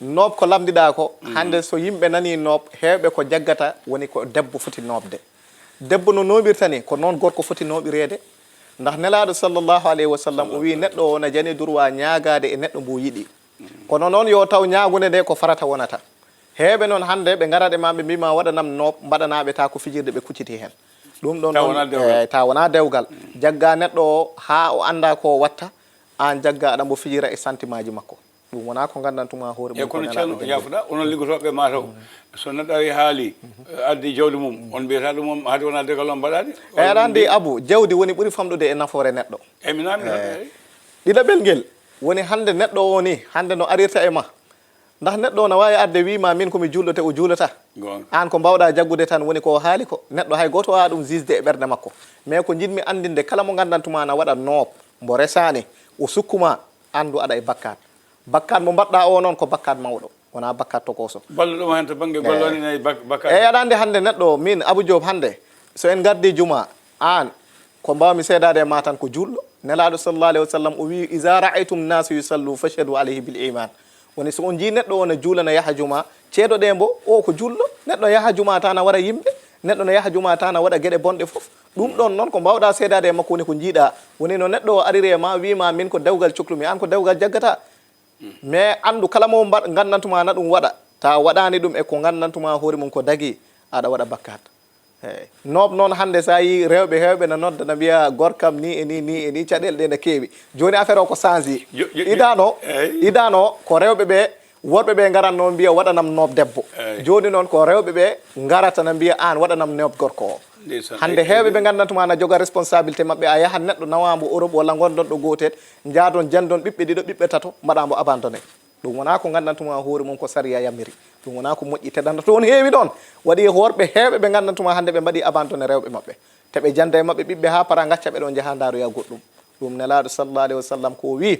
Noob ko lamdiɗaa ko, hannde so yimɓe nanii noob, heewɓe ko jaggata woni ko debbo foti noobde. Debbo no nooɓirta ni, ko noon gorko foti nooɓireede. Ndax Nelaaɗo sallallahu alayhi wa sallam, o wii neɗɗo o na jani durwa ñaagaade e neɗɗo mbo yiɗi. Kono noon yo taw ñaagunde nde ko farata wonata. Heewɓe noon hannde ɓe ngarat e ma ɓe mbii ma waɗanam noob, mbaɗanaaɓe ta ko fijirde ɓe kucciti heen. Ɗum ɗon taw noon, wonaa dewgal. Eh, taw wonaa dewgal. Jagga neɗɗo o haa o annda ko o watta, aan jagga aɗa mbo fijira e santimaaji makko. Ɗum wonaa ko nganndantu ma hoore mum. E kono Ceerno, yaafuɗa, onon liggotooɓe ma taw, so neɗɗo ari haali, eh, addi jawdi mum, on mbiyata ɗum on, haade wonaa dewgal on mbaɗaani? Eyi, aɗa anndi, Abu, jawdi woni ɓuri famɗude e nafoore neɗɗo. Eyi, mi naamni ɗon, eyi. Ɗiɗaɓel ngel woni hannde neɗɗo o ni, hannde no arirta e ma. Ndax neɗɗo o na waawi arde wii ma min ko mi juulɗo te o juulata. Goonga. Aan ko mbaawɗa jaggude tan woni ko o haali ko. Neɗɗo hay gooto waawaa ɗum jugde e ɓernde makko. Mais ko njiɗmi anndinde kala mo nganndantu ma na waɗa noob, mbo resaani, o sukku ma, anndu aɗa e bakkaat. Bakkaat mo mbaɗɗa o noon ko bakkaat mawɗo, wonaa bakkaat tokooso. Balluɗo ma heen to bannge golle on ina e bak-, bakkaat. Eyi, aɗa anndi hannde neɗɗo o, min Abou Diop hannde, so en ngardii juma, aan, ko mbaawmi seedaade e ma tan ko juulɗo. Nelaaɗo sallallahu alayhi wa sallam o wii, "Iza ra'aytum nasu yusallu fashhadu alayhi bil iman." Woni so on njii neɗɗo o na juula na yaha juma, ceedoɗee mbo, o ko juulɗo. Neɗɗo yaha juma tan na wara yimɓe, neɗɗo na yaha juma tan na waɗa geɗe bonɗe fof. Ɗum ɗon noon ko mbaawɗa seedaade e makko woni ko njiiɗa. Woni no neɗɗo o ariri e ma, wii ma min ko dewgal coklumi, aan ko dewgal jaggata. Mais anndu kala mo mbaɗ-, nganndantu ma na ɗum waɗa, ta waɗaani ɗum e ko nganndantu ma hoore mum ko dagi, aɗa waɗa bakkaat. Eey. Noob noon hannde so a yii rewɓe heewɓe na nodda na mbiya gorkam ni e ni, ni e ni, caɗeele ɗe na keewi. Jooni affaire o ko change. Jo-, jo-, jo-, idano, eey. Idano ko rewɓe ɓe, worɓe ɓe ngaratno mbiya waɗanam noob debbo. Eey. Jooni noon ko rewɓe ɓe ngarata na mbiya aan waɗanam noob gorko o. Ndeysaan. Hannde eey, heewɓe eey. Ɓe nganndantu ma na joga responsabilité maɓɓe, a yahan neɗɗo nawa mbo Europe walla ngonɗon ɗo gootel, njaadon janndon ɓiɓɓe ɗiɗo, ɓiɓɓe tato, mbaɗa mbo abandonné. Ɗum wonaa ko nganndantu ma hoore mum ko sariya yamiri. Ɗum wonaa ko moƴƴi teddanta. Toon heewi ɗoon. Waɗi worɓe heewɓe ɓe nganndantu ma hannde ɓe mbaɗi abandonné rewɓe maɓɓe. Te ɓe jannda e maɓɓe ɓiɓɓe haa para ngacca ɓe ɗo njaha ndaaroya goɗɗum. Ɗum Nelaaɗo sallallahu alayhi wa sallam ko o wii,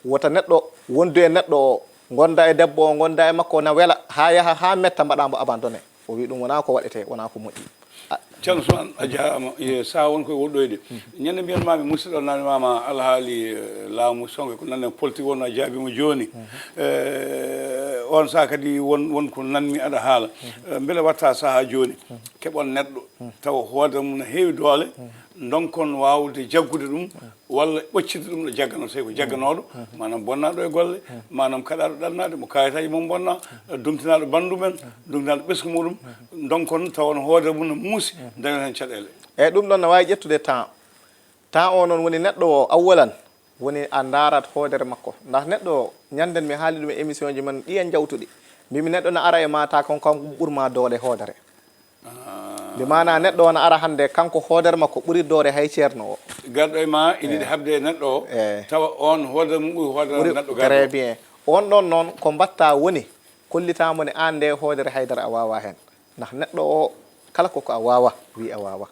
wota neɗɗo wondu e neɗɗo o, ngonda e debbo o, ngonda e makko, na wela, haa yaha, haa metta, mbaɗa mbo abandonné. O wii ɗum wonaa ko waɗetee, wonaa ko moƴƴi. A- Ceerno Usmaan, a jaaraama. Ye, saha won koye woɗɗoyde. Ñande mbiyanmaami, musidɗo o naamndimaama alhaali, eh, laamu, songe ko nande politique wonno, a jaabiima jooni. Eh, on saha kadi won, won ko nanmi aɗa haala. Eh, mbele watta saha jooni, keɓon neɗɗo tawa hoodere mum no heewi doole, ndonkon waawde jaggude ɗum, walla ɓoccitde ɗum ɗo jagganoo, tawi ko jagganooɗo, maanaam bonnaaɗo e golle, maanaam kaɗaaɗo ɗannaade, mo kayitaaji mum bonnaa, dumtinaaɗo banndum en, dumtinaaɗo ɓesngu muɗum, ndonkon tawa no hoodere mum no muusi, dañon heen caɗeele. Eeyi, ɗum ɗoon no waawi ƴettude temps. Temps o noon woni neɗɗo o, awwalan, woni a ndaarat hoodere makko. Ndax neɗɗo o, ñanden mi haali ɗum e émission ji mon ɗiya njawtuɗi. Mbimi neɗɗo na ara e ma ta kon kanko ɓurma doole hoodere. Ah. Mbi maana neɗɗo o na ara hannde kanko hoodere makko ɓuri doole hay ceerno o. Garɗo e ma ina yiɗi habde e neɗɗo o, eh, tawa on hoodere mum ɓuri hoodere ɓuri neɗɗo garɗo. Très bien. On ɗon noon ko mbatta woni kollita mo ne aan nde hoodere haydara a wawa heen. Ndax neɗɗo o kala ko ko a wawa, wi a wawa.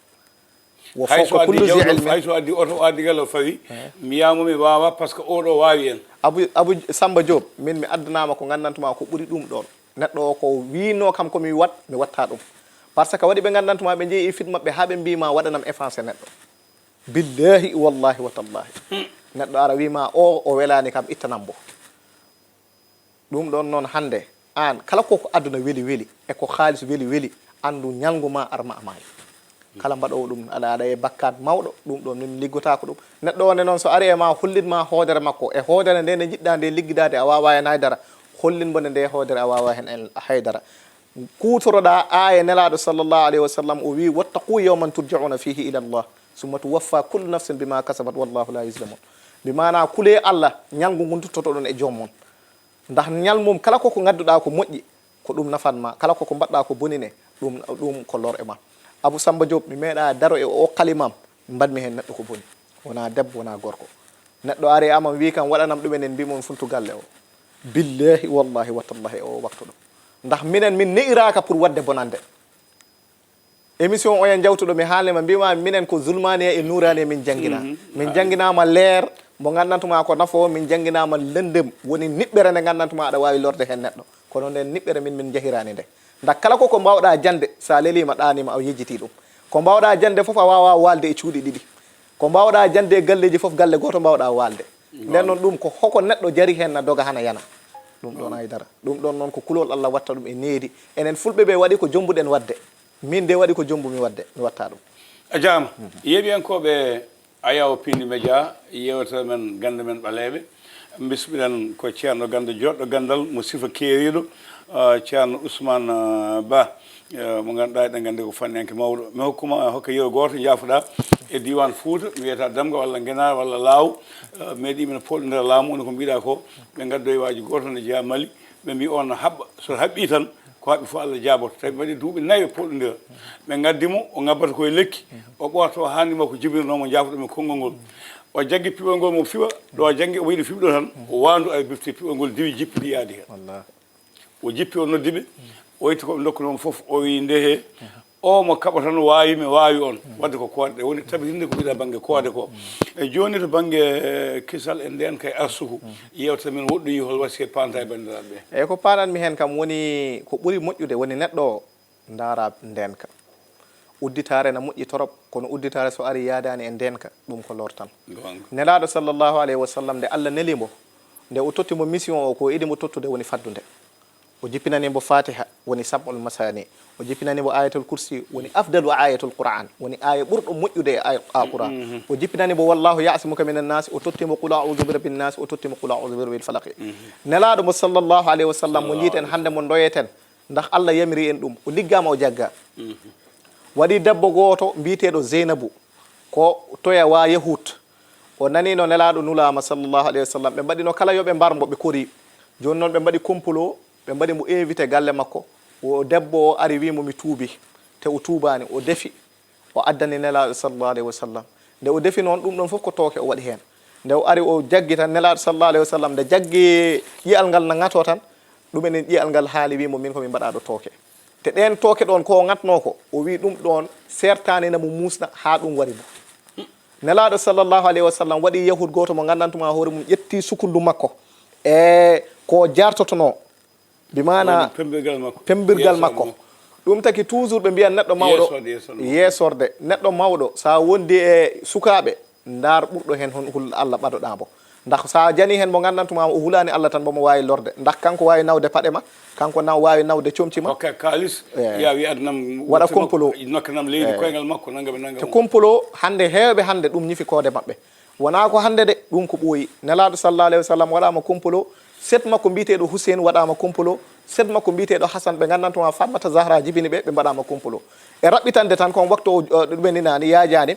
Wo hay fof so ko addi kullu zi jawdi, ilmin. Hay so addi oto, o addi galle o fawi, mbiyamo mi wawa parce que oɗo wawi en. Abu, Abu Samba Diop, min mi addanama ko gandantuma ko ɓuri ɗum ɗon. Neɗɗo o ko wino kam ko mi wat, mi watta ɗum. Parce que waɗi ɓe gandantuma ɓe jeeyi e fit maɓɓe ha ɓe mbima waɗanam effacé neɗɗo. Billahi wallahi wa tallahi. Neɗɗo ara wima o, o welani kam ittanam mbo. Ɗum ɗon noon hannde, aan kala ko ko aduna weli weli, e ko haalis weli weli, anndu ñalngu ma arma a maayi. Kala mbaɗoowo ɗum, aɗa, aɗa e bakkaat mawɗo, ɗum ɗon min liggotaako ɗum. Neɗɗo o ne noon so ari e ma, hollin ma hoodere makko, e hoodere nde nde njiɗɗa nde liggidaade, a waawaa heen haydara, hollin mbo nde nde hoodere a waawaa heen en haydara. Kuutoroɗaa aaya Nelaaɗo sallallahu alayhi wa sallam, o wii, "Wattaqu yawman turja'una fihi ila Allah, summa tuwaffa kullu nafsin bima kasabat, wallahu la yuzlamun." Bi maanaa, kulee Allah, ñalngu ngun tuttotoɗon e joom mon. Ndax ñal mum, kala ko ko ngadduɗaa ko moƴƴi, ko ɗum nafan ma. Kala ko ko mbaɗɗaa ko boni ne, ɗum, ɗum ko lor e ma. Abu Samba Diop, mi meeɗaa daro e o kalimam, mbaɗmi heen neɗɗo ko boni. Wonaa debbo, wonaa gorko. Neɗɗo ari e amam, wii kam, "Waɗanam ɗum enen," mbii mon funtu galle o. Billahi, wallahi, wa tallahi, e o waktu ɗo. Ndax minen, min ne'iraaka pour waɗde bonande. Émission oya jawtuɗo mi haalnima mbima minen ko zulmaniya e nuraniya min jangina. Mhm. Min janginama leer mo gandantuma ko nafo, min janginama lendem woni niɓɓere nde gandantuma aɗa wawi lorde hen neɗɗo. Kono nden niɓɓere min, min jahirani nde. Nda kala ko, ko mbawɗa jande, sa lelima ɗanima a yejjiti ɗum. Ko mbawɗa jande foof a wawa walde e cuuɗi ɗiɗi. Ko mbawɗa jande e galleji foof galle goto mbawɗa walde. Nden noon ɗum ko hoko neɗɗo jari hen na doga hana yana. Ɗum ɗon haydara. Ɗum ɗon noon ko kulol Allah watta ɗum e needi. Enen fulɓe ɓe waɗi ko jombuɗen wadde. Min de waɗi ko jombumi waɗde, mi watta ɗum. A jaama. Yeeɓiyankooɓe Ayaw Pindi Media, yeewtere men Gannde men Ɓaleeɓe. Bismiɗen ko ceerno ganndo joɗɗo ganndal mo sifa keeriiɗo, ah, ceerno Ousmane, ah, Ba, eh, mo ngannduɗaa eɗen nganndi ko fanniyanke mawɗo. Mi hokkuma, hokka yeru gooto, njaafoɗaa e diiwaan Fuuta, mi wiyata Damga walla Ngenaar walla Laaw, eh, meeɗi men pooɗondira laamu, woni ko mbiɗa ko, ɓe ngaddoyi waaji gooto ne jeyaa Mali, ɓe mbi on no haɓɓa, so haɓɓi tan, ko haɓɓi fof Allah jaaboto. Tawi ɓe mbaɗi duuɓi nayi ɓe pooɗondira. Ɓe ngaddi mo, o ngabbata koye lekki, o ɓoorta o haandi makko jibinanoo mo, njaafoɗon mi konngol ngol. O jaggi piɓol ngol mo fiɓa, ɗo o janngi omo yiɗi fiɓde tan, o waandu ari bifti piɓol ngol diwi jippi ɗi yaadi heen. Wallaahi. O jippi o noddi ɓe, o itti ko ɓe ndokkunoo mo fof, o wi ndehee, o mo kaɓa tan waawi mi waawi on. Wadde ko koode ɗe woni tabitinde ko wiɗa bannge koode ko. E jooni to bannge, eh, kisal e ndeenka e arsuku, yeewtere men woɗɗoyi hol wasiyet paanta e banndiraaɓe ɓe? Eeyi, ko paananmi heen kam woni ko ɓuri moƴƴude woni neɗɗo o ndaara ndeenka. Udditaare na moƴƴi torop, kono udditaare so ari yaadaani e ndeenka, ɗum ko lor tan. Goonga. Nelaaɗo sallallahu alayhi wa sallam, nde Allah neli mbo, nde o totti mbo mission o, ko o yiɗi mbo tottude woni faddude. O jippinani mbo Fatiha, woni Sab'ul Masani. O jippinani mbo Ayatul Kursi, woni afdalu ayatul Qur'an, woni aaya ɓurɗo moƴƴude e aaya Qur'an. Mhm. O jippinani mbo Wallahu ya'simuka minan nas, o totti mbo Qul a'udhu bi rabbin nas, o totti mbo Qul a'udhu bi rabbil falaq. Mhm. Nelaaɗo mo sallallahu alayhi wa sallam, mo njiiten hannde, mo ndoyeten, ndax Allah yamiri en ɗum, o liggaama, o jagga. Mhm. Waɗi debbo gooto mbiyeteeɗo Zeynabu, ko toya wa Yahud. O nani no Nelaaɗo nulaama sallallahu alayhi wa sallam. Ɓe mbaɗi no kala yo ɓe mbar mbo, ɓe kori. Jooni noon ɓe mbaɗi complot, ɓe mbaɗi mo invité galle makko. O debbo o ari wi mo mi tuubi, te o tuubaani. O defi, o addani Nelaaɗo sallallahu alayhi wa sallam. Nde o defi noon, ɗum ɗon fof ko tooke o waɗi heen. Nde o ari o jaggi tan, Nelaaɗo sallallahu alayhi wa sallam, nde jaggi ƴi'al ngal na ŋato tan, ɗum enen ƴi'al ngal haali wi mo min ko min mbaɗa ɗo tooke. Te ɗeen tooke ɗoon ko o ŋatnoo ko, o wii ɗum ɗoon seertaani na mo muusna haa ɗum wari mo. Nelaaɗo sallallahu alayhi wa sallam waɗi yahud gooto mo nganndantumaa hoore mum ƴetti sukundu makko e ko jartotonoo, bi maana pembirgal makko. Ɗum taki toujours ɓe mbiyan neɗɗo mawɗo yeesorde. Neɗɗo mawɗo, so a wondi e sukaaɓe, ndaar ɓurɗo heen hon hul Allah ɓadoɗaa mbo. Ndax so a jani heen mo nganndantumaa o hulaani Allah tan, mbo mo waawi lorde. Ndax kanko waawi nawde paɗe ma, kanko na waawi nawde comci ma. Hokke kaalis, ya wi adnam waɗa complot, nokkanam leydi koyngal makko, nangam e nangam. Te complot hannde heewɓe hannde ɗum ñifi koode maɓɓe. Wonaa ko hannde de, ɗum ko ɓooyi. Nelaaɗo sallallahu alayhi wa sallam waɗaama complot, set makko mbiyeteeɗo Hussein waɗaama complot, set makko mbiyeteeɗo Hasan, ɓe nganndantumaa Fatmata Zahra jibini ɓe, ɓe mbaɗaama complot. E raɓɓitande tan kon waktu o, o, ɗumen ni naani yaajaani.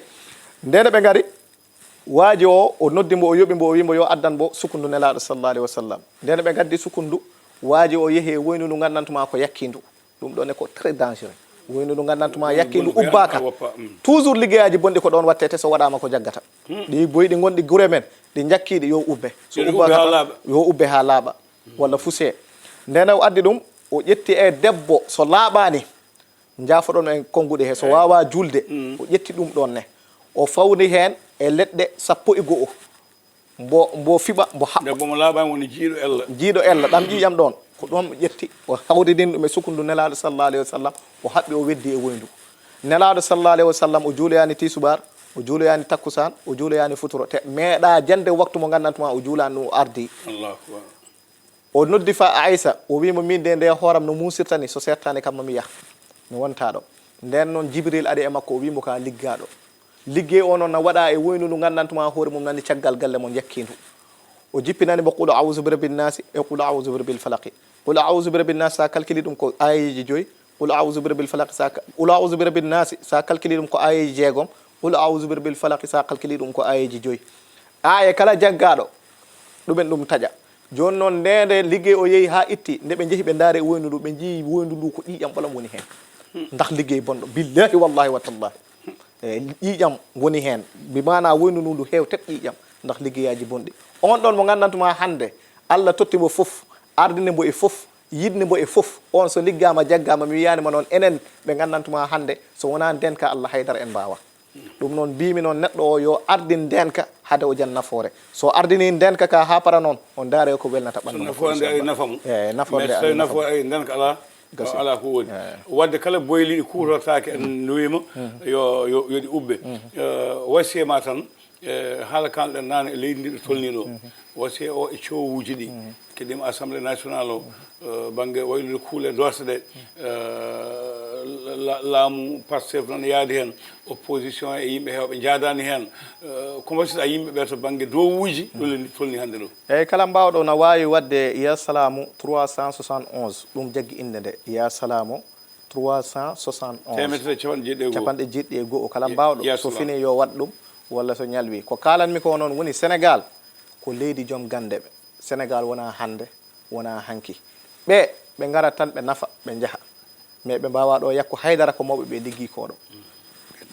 Ndeen ɓe ngari, waaji o, o noddi mbo, o yoɓi mbo, o wi mbo yo addan mbo sukundu Nelaaɗo sallallahu alayhi wa sallam. Ndeen ɓe ngaddi sukundu, waaji o yehi e woyndu ndu nganndantumaa ko yakkiindu. Ɗum ɗoon ne ko très dangereux. Woyndu ndu nganndantumaa yakkiindu ubbaaka. Toujours liggeyaaji bonɗi ko ɗoon wattete so waɗaama ko jaggata. Ɗi boyɗi ngonɗi gure men, ɗi jakkiiɗi yo ubbe. So ubbaaka tan, yo ubbe haa laaɓa. Walla fusee. Ndeen o addi ɗum, o ƴetti e debbo so laaɓaani. Njaafoɗon en konnguɗi he, so waawaa juulde, o ƴetti ɗum ɗoon ne. O fawni heen e leɗɗe sappo e go'o. Mbo, mbo fiɓa, mbo haɓɓa. Debbo mo laaɓaani woni jiiɗo ella. Jiiɗo ella, ɗam ƴiiƴam ɗoon. Ko ɗoon o ƴetti, o hawridini ɗum e sukundu Nelaaɗo sallallahu alayhi wa sallam, o haɓɓi, o weddi e woyndu. Nelaaɗo sallallahu alayhi wa sallam, o juuloyaani tiisubaar, o juuloyaani takkusaan, o juuloyaani futuro. Te meeɗaa jande waktu mo nganndantumaa o juulaani ɗum, o ardii. Allahu akbar. O noddi fa Aysa, o wi mo, "Min de, nde hooram no muusirta ni, so seettaani kam, ma mi yah." Mi wontaa ɗo. Ndeen noon, Jibril ari e makko, o wi mo, "Ka liggaaɗo." Liggey o noon na waɗa e woyndu ndu nganndantumaa hoore mum nani caggal galle mo jakkiindu. O jippinani mo, "Qul a'udhu bi rabbin naasi" e "Qul a'udhu bi rabbil falaqi." "Qul a'udhu bi rabbin naasi", so a calculi ɗum ko aayeeji joyi. "Qul a'udhu bi rabbil falaqi", so a ka-, "Qul a'udhu bi rabbin naasi", so a calculi ɗum ko aayeeji jeegom. "Qul a'udhu bi rabbil falaqi", so a calculi ɗum ko aayeeji joyi. Aaye kala jaggaaɗo, ɗumen ɗum taƴa. Jooni noon, nde, nde liggey o yehi haa itti, nde ɓe njehi ɓe ndaari e woyndu ndu, ɓe njii woyndu ndu ko ƴiiƴam ɓolam woni heen. Ndax liggey bonɗo. Billahi, wallahi, wa tallahi. E, ƴiiƴam woni heen. Bi maanaa woyndu ndu, ndu heew tet ƴiiƴam. Ndax liggeyaaji bonɗi. On ɗoon mo nganndantumaa hannde, Allah totti mo fof, ardini mbo e fof, yiɗni mbo e fof. On so liggaama, jaggaama, mi wiyaani ma noon, enen ɓe nganndantumaa hannde, so wonaa ndeenka Allah, haydara en mbaawaa. Ɗum noon, mbiimi noon, neɗɗo o yo ardin ndeenka hade o jan nafoore. So ardini ndeenka ka haa para noon, o ndaare ko welnata ɓanndu makko, nafoore nde ari nafa mo. Eeyi, nafoore nde ari nafa mo. Mais so tawi nafoore ari ndeenka alaa, alaa ko woni. Eeyi. Wadde kala boyli ɗi kuutortaake, en nduwiima, yo, yo, yo ɗi ubbe. Eh, wasiya ma tan, eh, haala kalɗen naane e leydi ndi ɗo tolnii ɗo. Wasiya o e coowuuji ɗi. Keɗiima Assemblée nationale o, eh, bannge waylude kuule doosɗe ɗe, eh, la-, laamu Pastef noon yaadi heen, opposition e yimɓe heewɓe njaadaani heen. Eh, ko mbaɗirɗaa yimɓe ɓe to bannge dowuuji, ɗo leydi ndi tolnii hannde ɗo? Eeyi, kala mbaawɗo na waawi waɗde Ya Salaamu trois cent soixante et onze, ɗum jaggi innde nde, Ya Salaamu trois cent soixante et onze. Teemedere e capanɗe jeeɗiɗi e go'o. Capanɗe jeeɗiɗi e go'o, kala mbaawɗo, so finii yo waɗ ɗum, walla so ñalwi. Ko kaalanmi ko noon woni Senegaal, ko leydi joom gannde ɓe. Senegaal wonaa hannde, wonaa hanki. Ɓe, ɓe ngara tan, ɓe nafa, ɓe njaha. Mais ɓe mbaawaa ɗo yakko haydara, ko mawɓe ɓe liggii ko ɗo.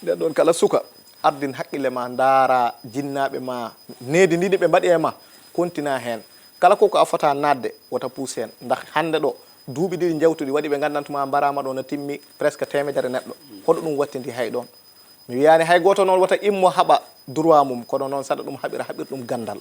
Nden ɗon kala suka, ardin haqqille ma, ndaara jinnaaɓe ma, needi ndi ɓe mbaɗi e ma, kontina heen. Kala ko, ko a fota naatde, wota puus heen. Ndax hannde ɗo, duuɓi ɗiɗi njawtuɗi waɗi ɓe nganndantu ma mbaraama ɗo no timmi presque teemedere neɗɗo. Hoɗo ɗum wattindi hay ɗoon? Mi wiyaani hay gooto noon wota immo haɓa droit mum, kono noon saɗa ɗum haɓira, haɓir ɗum ganndal.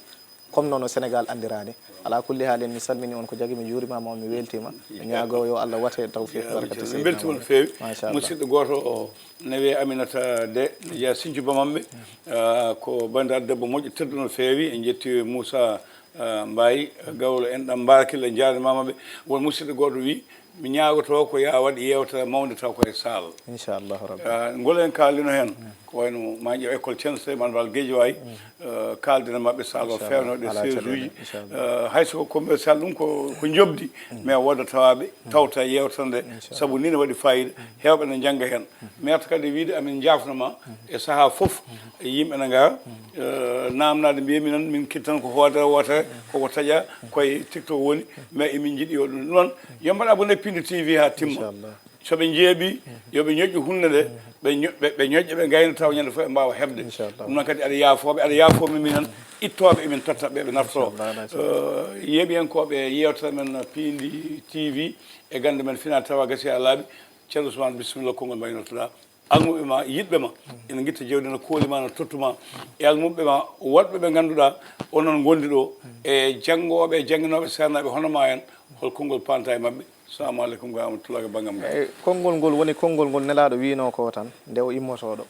Comme noon no Senegaal anndiraani. Alaa kulli haalin, mi salmini on ko jagi, mi juurimaama on, mi weltiima. Mi ñaagoo yo Allah wate tawfiq, barkati. Min mbeltiima no feewi. Machallah. Musidɗo gooto o ne wiyee Aminata De, jeyaa Sinthiou Bamambé. Ah, ko banndiraaɗo debbo moƴƴo, tedduɗo no feewi. En njetti Moussa, ah, Mbaye, Gawlo en ɗam, mbarakilla, en njaarnimaama ɓe. Won musidɗo gooto wi, mi ñaagotoo ko yo a waɗ yeewtere mawnde taw ko e saal. Inchallahu rabbi. Ah, ngol en kaalino heen. Ko wayno ma ƴeew école Thiel Souleymane Baal Guédiawaye, eh, kaaldena maɓɓe saal o feewno ɗe seize uji. Eh, hay so ko commercial ɗum ko, ko njoɓdi, mais wooda tawaaɓe, tawta yeewtere nde, sabu ni ne waɗi faayiida, heewɓe ne njannga heen. Meerta kadi wiide amin njaafno ma e sahaa fof, yimɓe ne ngara, eh, naamnaade mbiye minen, min kitti tan ko hoodere wootere, koko taƴa, koye TikTok woni, mais emin njiɗi yo ɗum. Ɗum noon, yo mbaɗ abonné Pindi T V haa timma. Inchallah. So ɓe njeeɓi, yo ɓe ñoƴƴu huunde nde, ɓe ño-, ɓe, ɓe ñoƴƴa, ɓe ngayna tawa ñande fof ɓe mbaawa heɓde. Inchallah. Ɗum noon kadi aɗa yaafooɓe, aɗa yaafoo min, minen ittooɓe emin totta ɓe, ɓe naftoo. Inchallah, machallah. Eh, yeeɓiyankooɓe yeewtere men Piindi T V e gannde men Fina Tawa Gasi haa laaɓi. Ceerno Ousmane, bisimilla, konngol mbaynortoɗaa. Almuɓɓe ma, yiɗɓe ma, ina ngitta jawdi, no kooli ma, no tottu ma. E almuɓɓe ma, waɗɓe ɓe ngannduɗaa onon ngondi ɗo, e janngooɓe, e jannginooɓe, seernaaɓe hono ma en, hol konngol panta e maɓɓe? Salamu aleykum wa rahmatullahi wa bangam ngal. Eyi, konngol ngol woni konngol ngol Nelaaɗo wiinoo ko tan, nde o immotooɗo.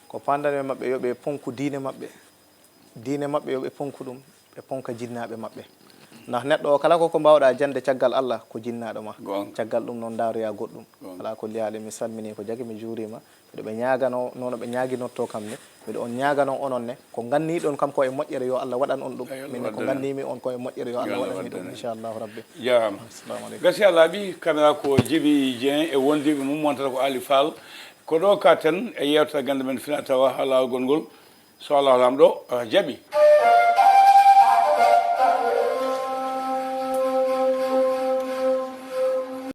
Ko pandanmi e maɓɓe, yo ɓe ponku diine maɓɓe. Diine maɓɓe, yo ɓe ponku ɗum, ɓe ponka jinnaaɓe maɓɓe. Ndax neɗɗo o, kala ko, ko mbaawɗaa jande caggal Allah, ko jinnaaɗo ma. Goonga. Caggal ɗum noon, ndaaroyaa goɗɗum. Goonga. Alaa kulli haali, mi salminii ko jagi, mi juuriima. Miɗo ɓe ñaaganoo, noon ɓe ñaaginottoo kam ne. Miɗo on ñaaganoo onon ne. Ko nganniiɗon kam ko e moƴƴere, yo Allah waɗan on ɗum. Eyi, Allah waɗan en. Min ne ko nganniimi on ko e moƴƴere, yo Allah waɗan en ɗum, inchallahu rabbi. Jaaraama. Assalamu aleykum. Gasi a laaɓi, kamera ko Jibi Dieng e wondiiɓe mum, montata ko Ali Fall. Ko ɗo ka ten e yeewtere gannde men fina tawa haa laawol ngol. So Allah Laamɗo, ah, jaɓi.